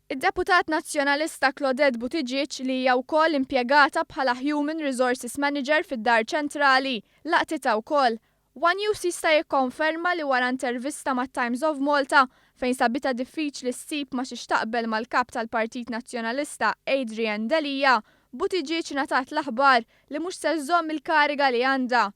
Id-deputat Nazzjonalista Claudette Buttigieg li hija wkoll impjegata bħala Human Resources Manager fid-Dar Ċentrali laqtitha wkoll. One News jista' jikkonferma li wara intervista mat-Times of Malta fejn sabitha diffiċli ssib ma xiex taqbel mal-Kap tal-Partit Nazzjonalista Adrian Delia, Buttigieg ngħatat l-aħbar li mhux se żżomm il-kariga li għandha.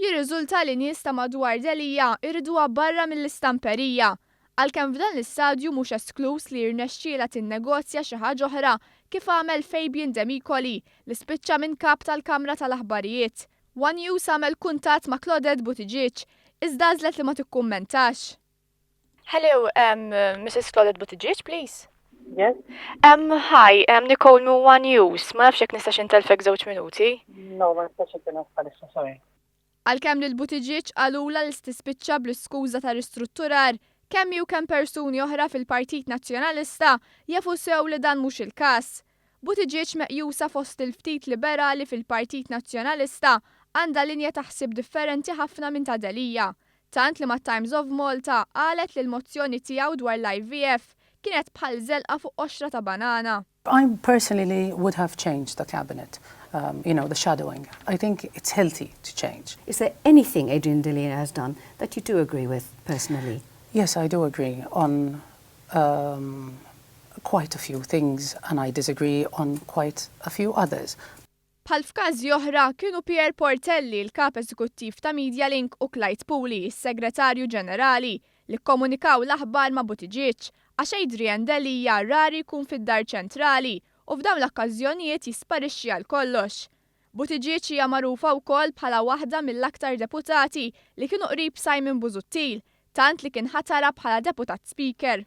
Jirriżulta li nies ta' madwar Delia jriduha barra mill-istamperija, għalkemm f'dan l-istadju mhux eskluż li jirnexxielha tinnegozja xi ħaġa oħra kif għamel Fabian Demicoli li spiċċa minn Kap tal-Kamra tal-Aħbarijiet. One News għamel kuntatt ma' Claudette Buttigieg, iżda għażlet li ma tikkummentax. Hello, Mrs. Claudette Buttigieg, please. Yes. Hi, Nicole minn One News. Ma nafx jekk nistax intelfek żewġ minuti. No, ma nistax inkun naf bħalissa, sorry. Għalkemm lil Buttigieg qalulha li se tispiċċa bl-iskuża ta' ristrutturar, kemm hi u kemm persuni oħra fil-Partit Nazzjonalista jafu sew li dan mhux il-każ. Buttigieg meqjusa fost il-ftit liberali fil-Partit Nazzjonalista għandha linja ta' ħsieb differenti ħafna minn ta' Delia. Tant li mat-Times of Malta qalet li l-mozzjoni tiegħu dwar l-IVF kienet bħal żelqa fuq qoxra ta' banana. I personally would have changed the cabinet, the shadowing. I think it's healthy to change. Is there anything Adrian Delia has done that you do agree with personally? Yes, I do agree on quite a few things and I disagree on quite a few others. Bħal f'każi oħra, kienu Pierre Portelli, l-kap eżekuttiv ta' Medialink u Clyde Puli, is-segretarju ġenerali, li kkomunikaw l-aħbar ma' Buttigieg, għax Adrian Delia rari jkun fid-Dar Ċentrali u f'dawn l-okkażjonijiet jisparixxi għal kollox. Buttigieg hija magħrufa wkoll bħala waħda mill-aktar deputati li kienu qrib Simon Busuttil, tant li kien ħatarha bħala deputat speaker.